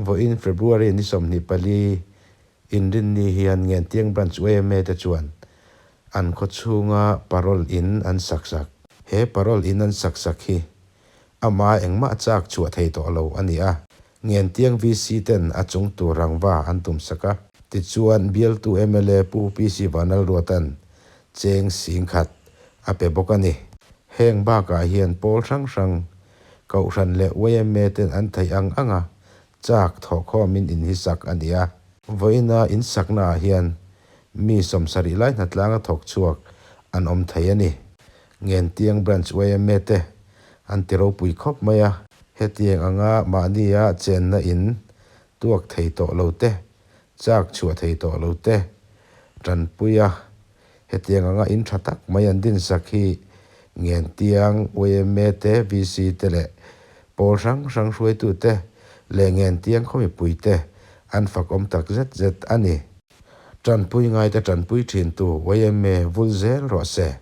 Vawiin February ni 24 Inrinni hian Ngentiang Branch yma te chuan an khaw chhunga parole in an sak sak. He parole in an sak sak hi amah engmah chak chhuah thei tawh lo a ni a, Ngentiang VC ten a chung tur rangva an tum sak a. Tichuan bialtu mla Pu PC Vanlalruata'n cheng 10,000 a pe bawk a ni. Heng bakah hian pawl hrang hrang, Kohhran leh yma ten an theih ang ang a chak thawhkhawmin in hi sak a ni a. Vawiina in saknaah hian mi 70 lai hnatlanga thawk chhuak an awm thei a ni. Ngentiang Branch yma te an ti ropui khawp mai a. Hetiang anga mahnia chenna in tuak thei tawh lo te, chak chhuah thei tawh lo te tanpui a. Hetiang anga in tha tak mai an din sak hi Ngentiang yma te, VC te leh pawl hrang hrang hruaitu te leh Ngentiang khaw mipui te an fakawm tak zet zet a ni. Tanpui ngaite tanpui thintu yma vul zel rawh se.